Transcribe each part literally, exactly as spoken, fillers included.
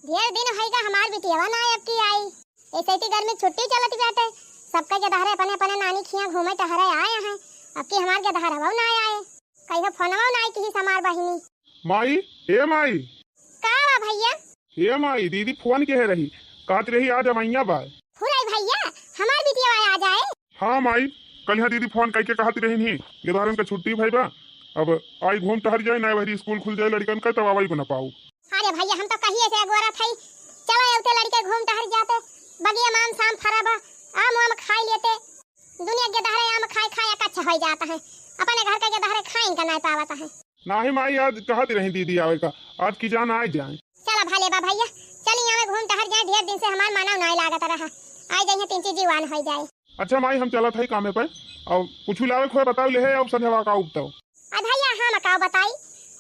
ढेर दिन होइगा हमार बिटियवा ना अबकी आई। ऐसे ही गर्मी छुट्टी चलत बाटे, सबका के दहरे अपने अपने नानी खिया घूमे टहरे आए हैं। अबकी हमार के दहरवा ना आए, कहियो फोनवा ना आई किहिस हमार बहिनी। माई, ए माई। का बा भैया? ए माई, दीदी फोन किहे रही, कहत रही आज अमैया बा। हो रे भैया, हमार बिटिया आ जाए। हाँ माई, कलिहा दीदी फोन कइके कहत रहिन ही, गेदहरन के छुट्टी भई बा, अब आई घूम टहर जाए, नाय बहरी स्कूल खुल जाए लड़िकन का, तब आवइ को ना पाऊ। अरे भैया, हम तो कहिए से अगोरत हई, चला अउते लड़िके घूम टहर जाते, बगिया में आम साम फरा बा, आम वाम खाई लेते। दुनिया के दहरे आम खाए खाए अकच्छ होइ जात है, अपने घर के दहरे खाइन का नाय पावत है। नाही माई, आज कहत रही दीदी आवे का, आज की जान आइ जाए। चला भले बा भैया, चली आवे घूम टहर जाए, ढेर दिन से हमार मनउ नाय लागत रहा, आइ जाइहे तीन चीज जीवान होइ जाए। अच्छा माई, हम चलत हई कामे पे, अउ कुछ लावे खोए बताओ, लेहे अउ संझवा का उगताओ। आ भैया, हम का बताई,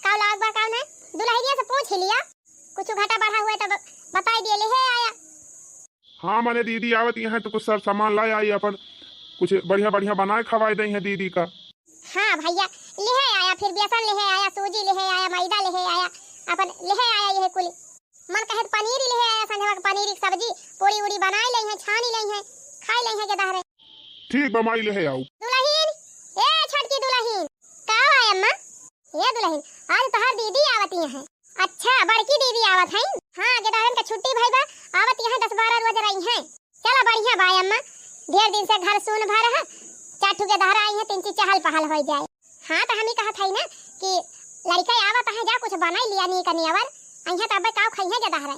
का लाग बा का ना, दुलहिनिया से पूछ ही लिया, कुछ घटा बढ़ा हुए तो ब-, बताई दिए, लेहे आया। हाँ, मने दीदी आवत यहाँ तो कुछ सब सामान लाए आई, अपन कुछ बढ़िया बढ़िया बनाए खवाए दे हैं दीदी का। हाँ भैया, लिहे आया, फिर बेसन लिहे आया, सूजी लिहे आया, मैदा लिहे आया, अपन लिहे आया यह कुल। मन कहे तो पनीर ही लिहे आया, संझवा के पनीर की सब्जी, पूड़ी उड़ी बनाए ले हैं, छानी ले हैं, खाए ले हैं के दहरे। ठीक बा माई, लिहे आऊ। दुलहिन, ए छोटकी दुलहिन, का बा अम्मा? ए दुलहिन, आज तोहार दीदी आवत ही हैं। अच्छा, बड़की दीदी आवत हईं? हाँ, गेदहरन के छुट्टी भई बा, आवत ही हैं, दस बारह रोज रही हैं। चला बढ़िया बा अम्मा, ढेर दिन से घर सून भर है, चार ठू गेदहर आई हैं, तीन चीज चहल पहल होइ जाए। हाँ, तो हम ही कहत हई ना कि लड़िका आवत हैं, जा कुछ बनाई लिया नीक नियवर, अइहें तब काव खइहें गेदहर।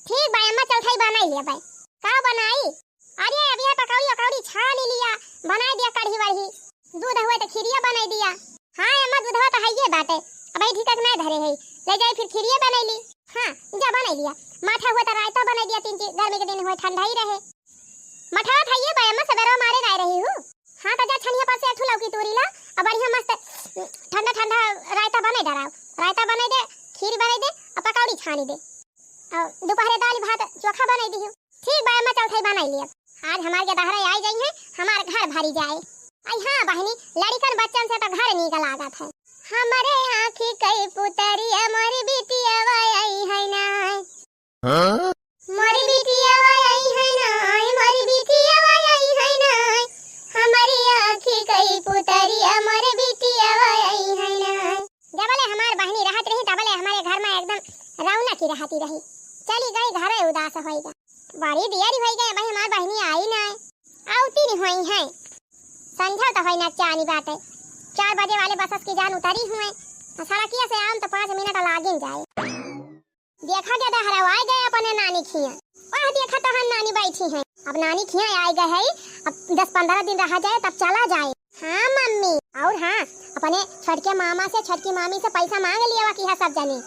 ठीक बा अम्मा, चल थई बनाई लिया बे। काव बनाई? अरे, अब यह पकौड़ी वकौड़ी छानी लिया, बनाइ दिया कढ़ी वढ़ी। दूध हुए तो खीरिया बनाइ दिया। हाँ अम्मा, दूधवा तो हइये बाटे, अब ही ढीका के नाय धरे है, ले जाई फिर खीरिया बनाइ ली। हाँ, जा बनाइ लिया। माठा हुए तो रायता बनाइ दिया, तीन चीज, गर्मी के दिन हुए ठंडा ही रहे। मठवा तो हइये बा अम्मा, सबेरवा मारे गाय रही हूँ। हाँ, तो जा छनिया पर से एक ठो लौकी तूरी ला, अब बढ़िया मस्त ठंडा ठंडा रायता बनाइ डराओ, रायता बनाइ दे, खीर बनाइ दे, अब पकौड़ी छानी दे। अउ दुपहरे दाल भात चोखा बनाइ दिहु। ठीक बा अम्मा, चौथाई बनाइ लिया। आज हमार गेदहरा आई जइहें, हमार घर भरी जाए। आई हाँ बहिनी, लड़िकन बच्चन से तो घर नीक लागत है। हमरे आँखी कई पुतरिया मोर बिटिया आई है ना। हाँ? मोर बिटिया आई है ना, मोर बिटिया आई है ना। हमारी आँखी कई पुतरिया मोर बिटिया आई है ना। जबले हमार बहिनी रहत रही, तबले हमारे घर में एकदम रौनक ही रहती रही। चली गई, घरे उदास होइगा। बड़ी देरी होइगा, अबहीं हमार बहिनी आई नाय। आवती नहीं होइहैं। संझा तो होई ना चानी बाटे। चार बजे वाले बसस की जान उतरी हुए। सड़किया से आउन तो पाँच मिनट लागिन जाए। देखा गेदहरा आइ गए अपने नानी खिया। वाह, देखा तोहर नानी बैठी हैं। अब नानी खिया आइ गए है, अब दस पन्द्रह दिन रहा जाए, तब चला जाए। हाँ मम्मी, और हाँ, अपने छोटके मामा से, छोटकी मामी से पैसा माँग लिया कि है सब जने।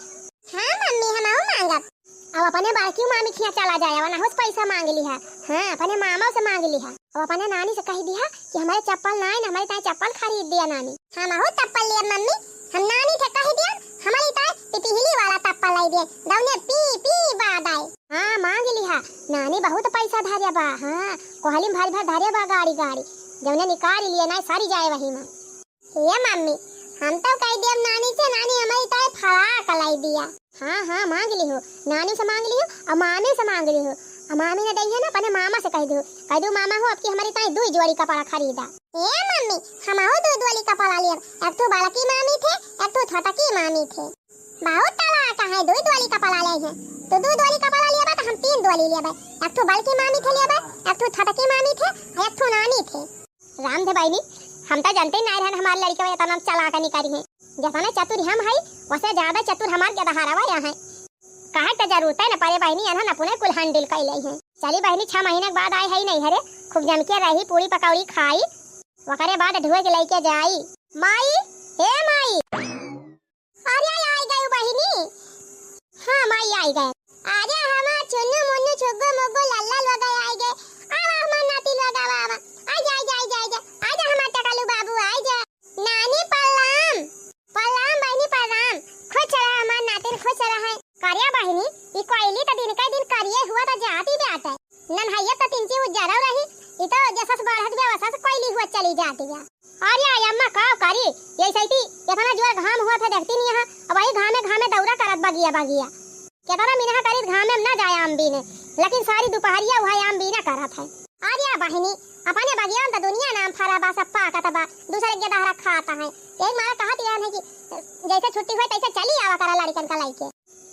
हाँ मम्मी, हमहू माँगब। अब अपने बड़की मामी खिया चला जाए, वनहू से पैसा माँग लिहा। हाँ, अपने मामा से माँग लिहा। अब अपने नानी से कहि दिहा कि हमरे चप्पल नाई न, हमरे ताई चप्पल खरीद दिया नानी। हमहू चप्पल लिया मम्मी, हम नानी से कहि दिया, हमरे ताई पिपिहली वाला चप्पल लाई दिया, दौने पी पी बाद आए। हाँ, माँग लिहा, नानी बहुत पैसा धरे बा। हाँ, कोहली में भर भर धरे बा गाड़ी गाड़ी, जौने निकाल लिए ना सरी जाए वही में। ए मम्मी, हम तो कहि दिया नानी से, नानी हमरे ताई फराक लाई दिया। हाँ, हाँ, माँग लिहु, नानी से माँग लिहु, अउ मामी से माँग लिहु। अउ मामी न दइहे ना, अपने मामा से कहि दिहु, कहि दिहु, "मामा हो, अबकी हमरे ताई दुई जोड़ी कपड़ा खरीदा।" ए मम्मी, हमहू दुई जोड़ी कपड़ा लियब, एक ठो बड़की मामी थे, एक ठो छोटकी मामी थे। बहुत चालाक है, दुई जोड़ी कपड़ा ले हैं। तो दुई जोड़ी कपड़ा लियबा तो हम तीन जोड़ी लियबे, एक ठो बड़की मामी थे लियबे, एक ठो छोटकी मामी थे, एक ठो नानी थे। राम दे बहिनी, हम तो जानते ही नाय रहन हमार लड़िका एतना चालाक निकरी हैं। जतना चतुर हम हई, वसे ज्यादा चतुर हमार गेदहरवा हैं। कहे के जरूरत है न परे बहिनी, एनहन अपने कुल handle कइ लई हैं। चली बहिनी, छह महीना के बाद आए हई नैहरे, खूब जम के रही, पूड़ी पकौड़ी खाई, ओकरे बाद ढुए के लइके जाई। माई, हे माई। अरे आई गयू बहिनी। हाँ माई आई गए। अरे हमार चुन्नू मुन्नू छुग्गू मुग्गू लल्ला लोग आई गए। आवा हमार नाती लोग आवा आवा। आइ जा आइ जा आइ जा आइ जा। आइ जा हमार टकलू बाबू आइ जा। नानी प्रणाम। प्रणाम बहिनी प्रणाम। खुश रहा हमार नातिन खुश रहे। करिया बहिनी, ई कोइली त दिन के दिन करिए हुआ त जाती बाटे। नन्हैया त तिनची उज्जरौ रही, ई त जसस बढ़त बा, वसस कोइली हुआ चली जाती बा। अरे अम्मा, का करी, यही सही थी, इतना जोर घाम हुआ था, देखती नहीं यहाँ, अब वही घामे घामे दौरा करत बगिया बगिया। केतना मिनहा करित घामे में ना जाए आम बीने, लेकिन सारी दुपहरिया उहै आम बीना करत है। अरे बहिनी, अपने बगिया में त दुनिया नाम फरा बा, सब पाकत बा, दूसरे के दहरा खात है। एक मारे कहत यहन है कि जैसे छुट्टी होए तैसे चली आवा करा लड़िकन का लइके।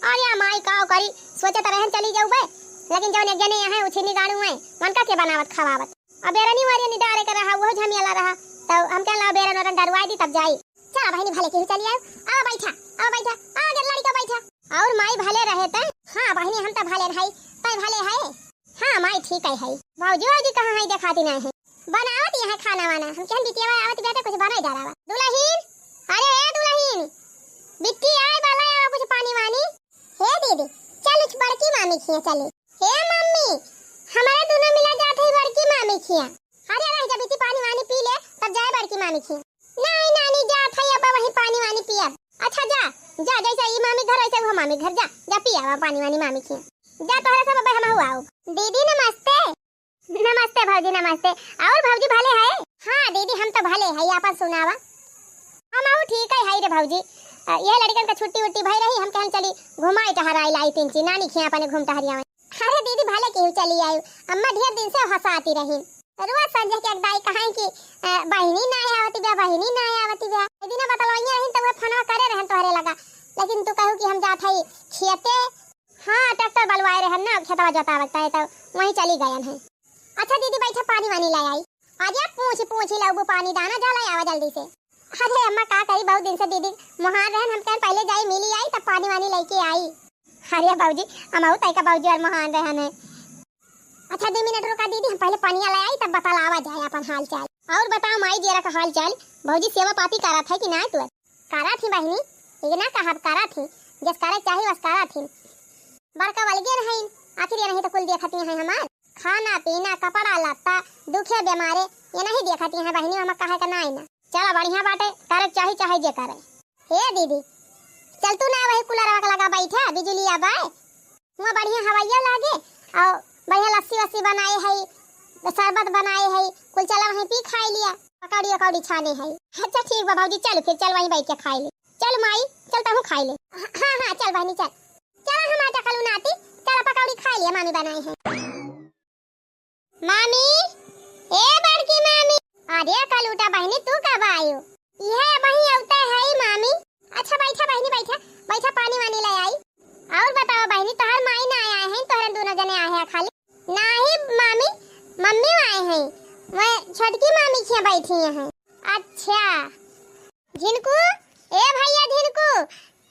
अरे माई, काव करी, सोचत रहन चली जाउबे, लेकिन जौन एक जने यहाँ उछिनी गाड़ू हैं, उनका के बनावत खवावत। अब बेरनी वरनी डारे के रहा, उहो झमेला रहा, तो हम कहला बेरन वरन डरवाई दी तब जाई। चला बहिनी, भले केहू चली आयो। आवा बैठा, आवा बैठा, आ गे लड़िका बैठा। और माई भले रहे तै? हाँ बहिनी, हम तो भले रही, तै भले है? हाँ माई, ठीक है, है। भौजी, भौजी कहाँ है, देखाती नहीं है। बनावत यहाँ खाना वाना, हम कहन बिटिया आवत बेटे कुछ बनाई डारावा। दुलहिन, अरे ए दुलहिन, बिट्टी आए वाला है, कुछ पानी वानी। हे दीदी, चल उस बड़की मामी खिया चली। हे मम्मी, हमारे दोनों मिला जात है बड़की मामी खिया। अरे रह जा बिट्टी, पानी वानी पी ले, तब जाए बड़की मामी खिया। नहीं नानी, जात है अब वहीं पानी वानी पियब। अच्छा जा, जा, जैसे ई मामी घर वैसे वो मामी घर, जा, जा पिया पानी वानी मामी खिया। जा तोहरे सब अब हम हुआ। दीदी नमस्ते। नमस्ते भौजी, नमस्ते। और भौजी भले है? हाँ दीदी, हम तो भले है, आपन सुनावा। हम आऊ ठीक है, है रे भौजी। अ, ये लड़िकन का छुट्टी उट्टी भई रही, हम कहन चली घुमाई टहराई लाई तीन ची, नानी खिया अपने घूम टहरिया। अरे दीदी, भले केहू चली आयु, अम्मा ढेर दिन से हंसाती रही। रोज संजय के एक दाई कहें कि, अ, बहिनी ना आवती बा, बहिनी ना आवती बा। ए दिना बतलवाइया रही तो वह फोनवा करे रहन तोहरे लगा, लेकिन तू कहू कि हम जात हई खेते। हाँ, ट्रैक्टर बलवाए रहन ना, खेतवा जोतावत है तो वहीं चली गयन है। अच्छा दीदी, बैठा, पानी वानी ले आई। अरे पूछ पूछ ही लउबू पानी, दाना जा ले आवा जल्दी से। अरे अम्मा का करी, बहुत दिन से दीदी मोहान रहन, हम कहन पहले जाई मिली आई तब पानी वानी लेके आई। अरे भौजी, हम आऊ तय का भौजी और मोहान रहन है। अच्छा दो मिनट रुका दीदी, हम पहले पनिया ले आई तब बतलावा जाए अपन हाल चाल। और बताओ माई जेरा का हाल चाल, भौजी सेवा पाती करत है कि ना तू? करत ही बहिनी, ये ना कहब करत ही, जस करे चाही वस करत ही। बड़का वलगे रहइन, आखिर ये नहीं तो कुल देखती हैं हमार। खाना पीना, कपड़ा लत्ता, दुखे बीमारे, ये नहीं देखती हैं बहिनी, हम कहे का ना आई ना। चला बढ़िया बाटे, करे चाही चाहे जे करे। हे दीदी, चल तू ना वही कूलरवा के लगा बैठा, बिजुलिया बाय। हुआं बढ़िया हवैया लागे, और बढ़िया लस्सी वस्सी बनाए है, शरबत बनाए है, कुल चला वहीं पी खाई लिया, पकौड़ी वकौड़ी छाने है। अच्छा ठीक बा भौजी, चल फिर चल वहीं बैठ के खाई ले। चल माई, चल तहूँ खाई ले। हाँ, हाँ, चल बहिनी चल। चला हमार टकलू नाती, चला पकौड़ी खाई लिया, मामी बनाई है। मामी, ए बड़की मामी। अरे कलूटा बहिनी, तू कब आयो? यह वहीं अवते है मामी। अच्छा बैठा बहिनी, बैठा, बैठा, पानी वानी ले आई। और बताओ बहिनी, तोहर माई ना आए हैं, तोहरे दोनों जने आए हैं खाली? नाही मामी, मम्मी आए हैं, वह छोटकी मामी खिया बैठी हैं। अच्छा झिनकू, ए भैया झिनकू,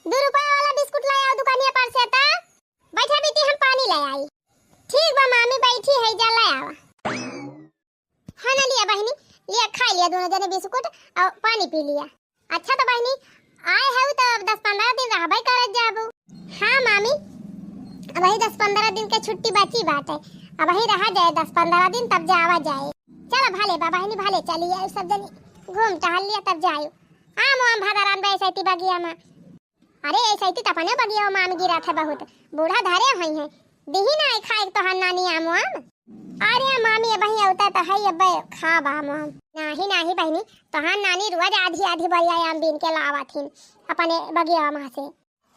दो रुपया वाला बिस्कुट ले आओ दुकानिया पर से ता। बैठा बेटी, हम पानी ले आई। ठीक बा मामी, बैठी है, जा ले आवा। हाँ ना, लिया बहिनी, लिया, खाई लिया दोनों जने बिस्कुट और पानी पी लिया। अच्छा तो बहिनी, आए हऊ तो अब दस पन्द्रह दिन रहबे करत जाबू। हाँ मामी, अब वही दस पन्द्रह दिन के छुट्टी बची बाटे, अब वही रहा जाए दस पन्द्रह दिन, तब जावा जाए। चलो भले बा बहिनी, भले चली आए, सब जनी घूम टहल लिया तब जाए। आम वाम भदरान बैसैती बगिया में। अरे ऐसे ही तो अपने बगिया में आम गिरा था बहुत, बूढ़ा धरे हुई हैं, दिही ना आई खाए तोहार नानी आम वाम। अरे मामी, अबही अवता तो है, अबे खाब आम वाम। नाही नाही बहिनी, तोहार नानी रोज आधी आधी बरिया आम बीन के लावत हिन अपने बगिया में से,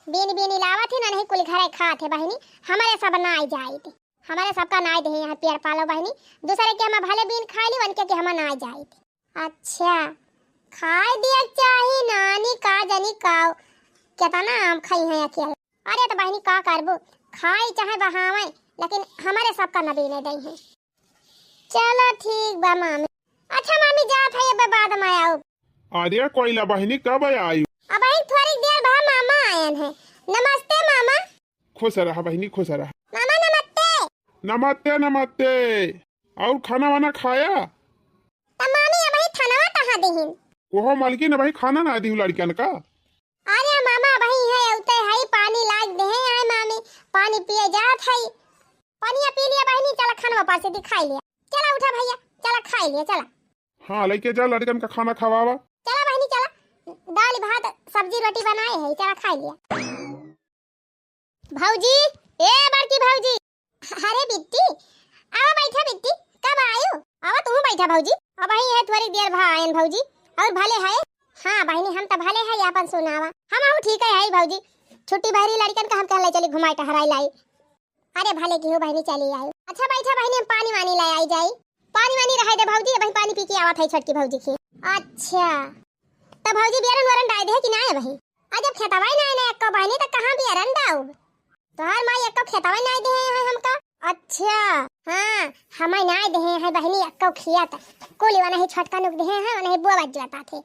बीन बीन लावत हिन, नहीं कुल घरे खात है बहिनी, हमारे सब नाई जाइत, हमारे सबका नाई दे यहाँ पेड़ पालो बहिनी, दूसरे के हम भले बीन खा ली, उनके के हम नाई जाइत। अच्छा, खाए दिया चाही नानी, का जानी का, केतना आम खाई हैं अकेले। अरे तो बहिनी का करबू, खाई चाहे बहावे, लेकिन हमारे सबका न बीने दई हैं। चलो ठीक बा मामी। अच्छा मामी, जात है, अब बाद में आओ। अरे कोइला बहिनी, कब आयु? अब आई थोड़ी देर भा मामा आयन है। नमस्ते मामा। खुश रहा बहिनी, खुश रहा। मामा नमस्ते। नमस्ते नमस्ते। और खाना वाना खाया? त मामी अबही थनवा कहाँ दिहिन? ओहो मलकिन, अबही खाना ना दिहु लड़कन का। अरे मामा, अबही है उते है, पानी लाग दे है, आए मामी, पानी पिए जात है। पानिया पी लिया बहिनी, चला खानवा पर से दिखाई लिया। चला उठा भैया, चला खाई लिया, चला। हाँ, लेके जा लड़कन का खाना खवावा। चला बहिनी, चला, दाल भात सब्जी रोटी बनाए है, चला खाई लिया। भौजी, ए बड़की भौजी। अरे बिट्टी, आवा बैठा बिट्टी, कब आयु? आवा तू बैठा भौजी। अबही है थोड़ी देर भा आयन भौजी, और भले है? हाँ बहिनी, हम तो भले है, अपन सुनावा। हम आहू ठीक है, है भौजी। छुट्टी भरी लड़िकन का हम कहले चली घुमाई टहराई लाई। अरे भले की हो बहिनी, चली आई। अच्छा बैठा बहिनी, हम पानी वानी ले आई जाई। पानी वानी रहे दे भौजी, अबहीं पानी पी के आवत है छोटकी भौजी की। अच्छा, त भौजी बियरन वरन डाय दे कि नाय अबहीं? आ जब खेतवा ही नाय ना एक्को बहिनी, त कहाँ बियरन डाउब? तोहार माई एक्को खेतवा ही नाय दे है हमका। अच्छा, हाँ, हमें नाय दे है बहिनी एक्को खेत। कुल वनही छोटका नुक दे है, वनही बोआ बज जाता थे।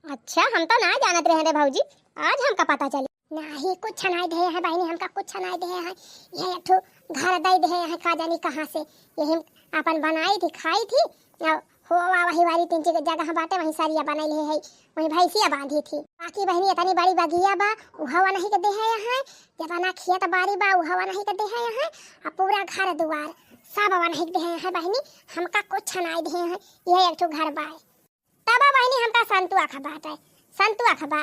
अच्छा, हम तो ना जानत रहे रे भौजी, आज हमका पता चली। नाही, कुछ नाय दे है बहिनी, हमका कुछ नाय दे है। ये एक ठो घर दे दे है, का जानी कहाँ से। यही अपन बनाई थी, खाई थी, और हो वा वही वाली तीन चार जगह बाटे, वहीं सरिया बनैले है, वहीं भैंसिया बांधी थी। बाकी बहिनी इतनी बड़ी बगिया बा, उहवा नहीं के दे है यहाँ, जितना खेत बारी बा, उहवा नहीं के दे है यहाँ, आ पूरा घर दुआर सब वनही के दे है बहिनी, हमका कुछ नाय दे है। ये एक ठो घर बा। तब बहिनी हमका संतुआ खा बाटे, संतुआ खा बा।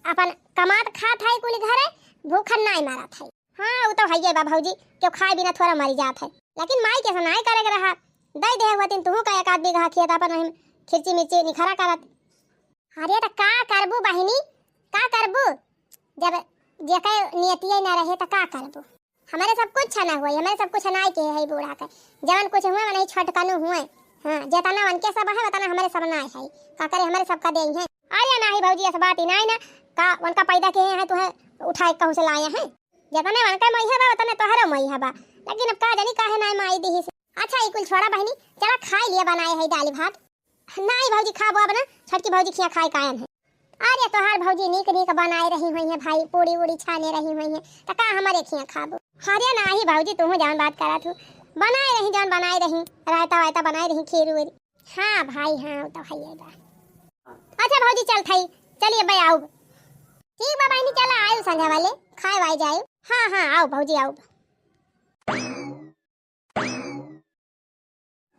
अपन कमात खात है कुल घरे, भूखन नाय मारत है। हाँ, उ तो हइये बा भौजी, केहू खाए बिना थोड़ा मरी जात है। लेकिन माई के से नाय करे के रहा, दे दे होतिन तुहू का एक आध बीघा खेत अपन वहीं खिरची मिर्ची निखरा करत। अरे त का करबू बहिनी, का करबू? जब जेके नियतिये ना रहे त का करबू? हमरे सब कुछ ना होई, हमरे सब कुछ नाय के है बूढ़ा के। जवन कुछ हुए, मनही छोटकनु हुए। हाँ, जेतना उनके सब है, ओतना हमरे सब नाय है। का करे, हमरे सब का देई है। अरे नाही भौजी, ऐसा बात ही नाय ना। का उनका पैदा के है, तुहे उठाए कहूँ से लाए हैं? जेतने उनके मइहा बा, ओतने तोहरो मइहा बा। लेकिन अब का जानी काहे नाय माई दिहिस। अच्छा, ई कुल छोड़ा बहिनी, चला खाई लिया, बनाए है दाल भात। नाई भौजी, खाबो अब ना, छोटकी भौजी खिया खाए कायन है। अरे तोहार भौजी नीक नीक बनाए रही होइहैं भाई, पूड़ी उड़ी छाने रही होइहैं, त का हमरे खिया खाबो? अरे नाही भौजी, तुहू जवन बात करत हू, बनाए रही जवन बनाए रही, रायता वायता बनाए रही, खीर उर। हाँ भाई हाँ, उ तो हइये बा। अच्छा भौजी चल थई, चलिए बे आउब। ठीक बा बहिनी, चला आयु संझा वाले, खाए वाए जायु। हाँ हाँ, आउब भौजी आउब।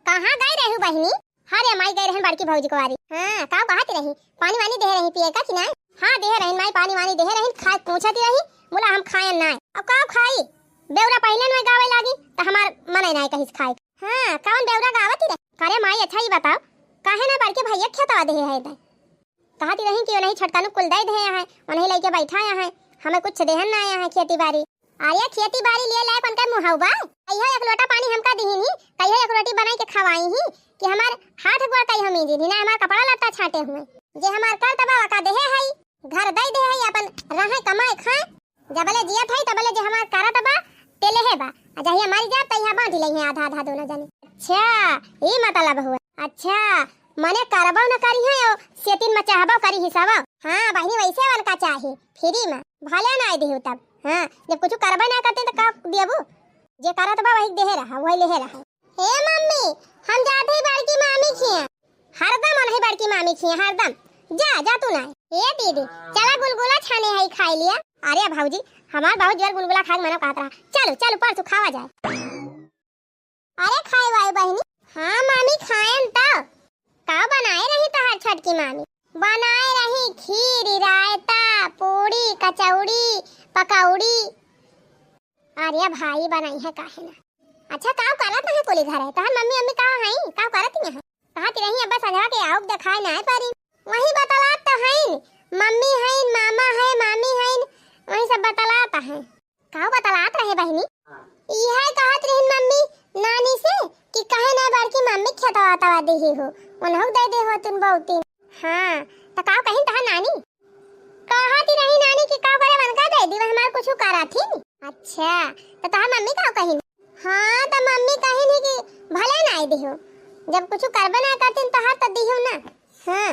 कहाँ गई रहू बहिनी? अरे माई गई रहन बड़की भौजी कुवारी। हाँ, का कहत रही? पानी वानी देहे रही पिए का कि नाय? हाँ, देहे रहिन माई, पानी वानी देहे रहिन, खाए पूछत रही, बोला हम खायन नाय। अब का खाई? बेउरा पहिले नोय गावे लागी, त हमार मने नाय कहिस खाए। हाँ, कवन बेउरा गावत रही? करे माई, अच्छा ई बताओ, काहे ना बड़के भैया खेतवा देहे है तै? कहत रही कि ओनही छोटकनु कुल दे देहे हैं, ओनही लइके बैठा हैं, हमें कुछ देहन ना आया है खेती बाड़ी। अरे खेती बाड़ी लिए लायक उनका मुहौ बा? कहियो एक लोटा पानी हमका दिहिन ही, कहियो एक रोटी बनाई के खवाई ही, कि हमार हाथ गोड़ कहियो मीजिन ही, ना हमार कपड़ा लत्ता छाटे हुए। जे हमार करत बा, ओका देहे है, घर दे देहे है, अपन रहे कमाए खाए, जबले जियत है तबले जे हमार करत बा, ते लेहे बा, आ जहिया मरी जाब, तहिया बांट लेहे आधा आधा दोनों जने। अच्छा, ई मतलब हुआ। अच्छा, मने करबो न करी है, ओ सेतिन में चाहबो करी हिसाबो। हाँ बहिनी, वैसे उनका चाही, फ्री में, भले ना दिहु तब। हाँ, जब कुछ करबे ना करते तो का देबू? जे करत बा वही देहे रहा, वही लेहे रहा। हे मम्मी, हम जात हई बड़की मामी खिया। हरदम ओनही बड़की मामी खिया, हरदम। जा, जा तू ना। ए दीदी, चला गुलगुला छाने हई, खाई लिया। अरे भौजी, हमार बहुत जोर गुलगुला खाए के मनो कहत रहा। चलो, चलो, परसों खावा जाए। अरे खाए वाए बहिनी। हाँ मामी, खाएन त। का बनाए रही तोहार छोटकी मामी? बनाए रही खीर, रायता, पूड़ी, कचौड़ी, पकौड़ी। अरे भाई, बनाई है काहे ना। अच्छा, का करत है कुली घरे? तोहार मम्मी, अम्मी कहाँ हैं? का करत ही हैं? कहत रही अब्बा संझवा के आउब, देखाए नाय पारी। वही बतलात तो हैं, मम्मी हैं, मामा है, मामी हैं, वही सब बतलात हैं। का बतलात रहे बहिनी? इहे कहत रहिन मम्मी नानी से कि कहे ना बड़की मम्मी खेतवा तवा दिही हो, उन्हों दे दे हो तुम बहुती। हाँ, त का कहिन तहा नानी? कहत रही नानी कि का करे उनका दे दी, हमार कुछ करा थी। अच्छा, त तहार मम्मी का कहिन? हाँ, त मम्मी कहिन ही कि भले ना दिहो, जब कुछ करबे ना करतीन तोहार त दिहो ना। हाँ,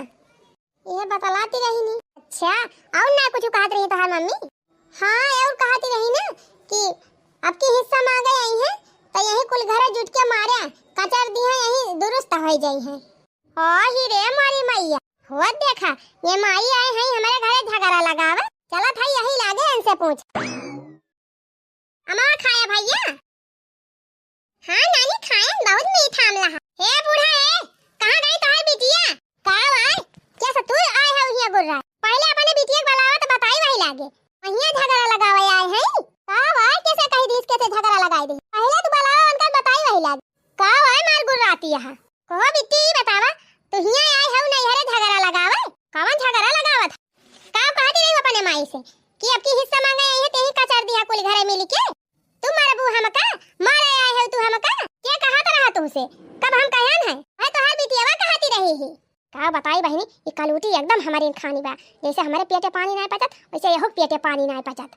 ये बतलाती रही नी। अच्छा, और ना कुछ कहत रही तोहार मम्मी? हाँ, और कहती रही ना कि अब की हिस्सा मांगे आई हैं, तो यही कुल घरे जुट के मारे, कचर दी हैं, यही दुरुस्त हो जाई हैं। ओ ही रे मोरी मैया, हो देखा, ये माई आई हैं हमारे घरे झगड़ा लगावे। चलत है यही लागे इनसे पूछ। अमा खाया भैया? हाँ नानी, खायन, बहुत मीठा आमला है। हे बूढ़ा ए, कहाँ गई तोहार बिटिया? का भाई, कैसे तू आए हो हिया गुर्रा? पहले अपने बिटिया के बुलावा तो बताई वही लागे। वहिया झगड़ा लगावे आए हैं। का भाई, कैसे कही दीस कैसे झगड़ा लगाई दे? पहले तू बुलावा उनका, बताई वही लागे। का भाई मार गुर्राती यहाँ? कहो बिट्टी, ई बतावा, तू हिया आए हो नैहरे झगड़ा लगावे? कवन झगड़ा लगावत? का कहती रही अपने माई से कि अब की हिस्सा मांगे हमका मारे आए हो तू हमका? के कहत रहा तुमसे? कब हम कहन है? है तोहार बिटियावा कहती रही ही। का बताई बहिनी, ई कलूटी एकदम हमरे खानी बा। जैसे हमरे पेटे पानी नाय पचत, वैसे यहू पेटे पानी नाय पचत।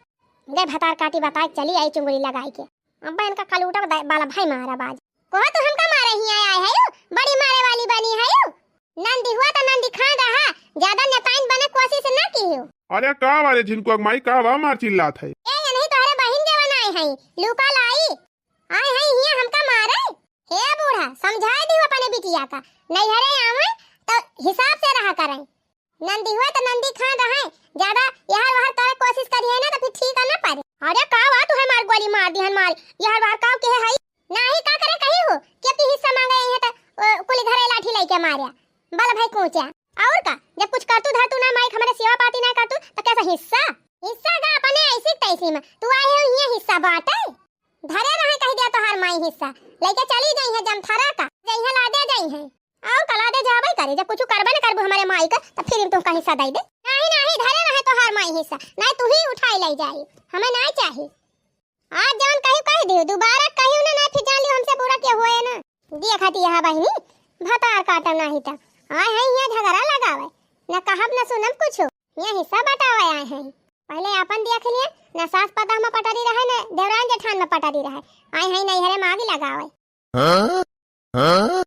गए भतार काटी बताए चली आई चुंगड़ी लगाई के। अब इनका कलूटा ब-, बाला भाई मारा बाज। कहो तो हमका मारे ही आए, आए है यू? बड़ी मारे वाली बनी है यू? नंदी हुआ तो नंदी खान रहा, ज्यादा नेताइन बने कोशिश ना की हो। अरे का बारे झिनकुआ के माई, का बा मार चिल्लात है? ए, ये नहीं तोहरे बहिन देवन आए हैं, लूका लाई। आए हैं हिया हमका मारे। हे बूढ़ा, समझाए दियो अपने बिटिया का, नैहरे आवे तो हिसाब से रहा करें। नंदी हुआ तो नंदी खान रहे, ज्यादा यहर वहर करे कोशिश करिए ना तो फिर ठीक है ना परे। अरे का हुआ, तू है मार गोली मार दिहन मार, यहर वहर काव के है? नाही का करे कही हो कि अपनी हिस्सा मांगे आई है तो, ओ, कुली घरे लाठी लेके मारे। बल भाई कूचा। और का, जब कुछ करतू धरतू ना माइक हमरे सेवा पाती ना करतू तो कैसा हिस्सा? हिस्सा का अपने ऐसी तैसी में, तू आए हो हिया हिस्सा बाटे। धरे रहे कही दिया तोहार माई हिस्सा, लेके चली जाई है जमथरा का, जाई है लादे जाई है। आओ कला दे जाबे करे, जब कुछ करबे न करबू हमरे माई का, तब फिर तुमका हिस्सा दे दे। नाही, नाही, धरे रहे तोहार माई हिस्सा, नाही तू ही उठाई ले जाई, हमें नाही चाही। आज जवन कही कह दियो, दोबारा कहियो ना, नाही फिर जान लियो हमसे बुरा के होए ना। देखा थी यह बहिनी, भतार काटम नाही त आए हैं यहाँ झगड़ा लगावे, न कहब न सुनब कुछ, यहाँ हिस्सा बटावे आए हैं। पहले अपन देख लिए, न सास पता में पटरी रहे, न देवरान जेठान में पटरी रहे, आए हैं नैहरे में आग लगावे। हाँ? हाँ?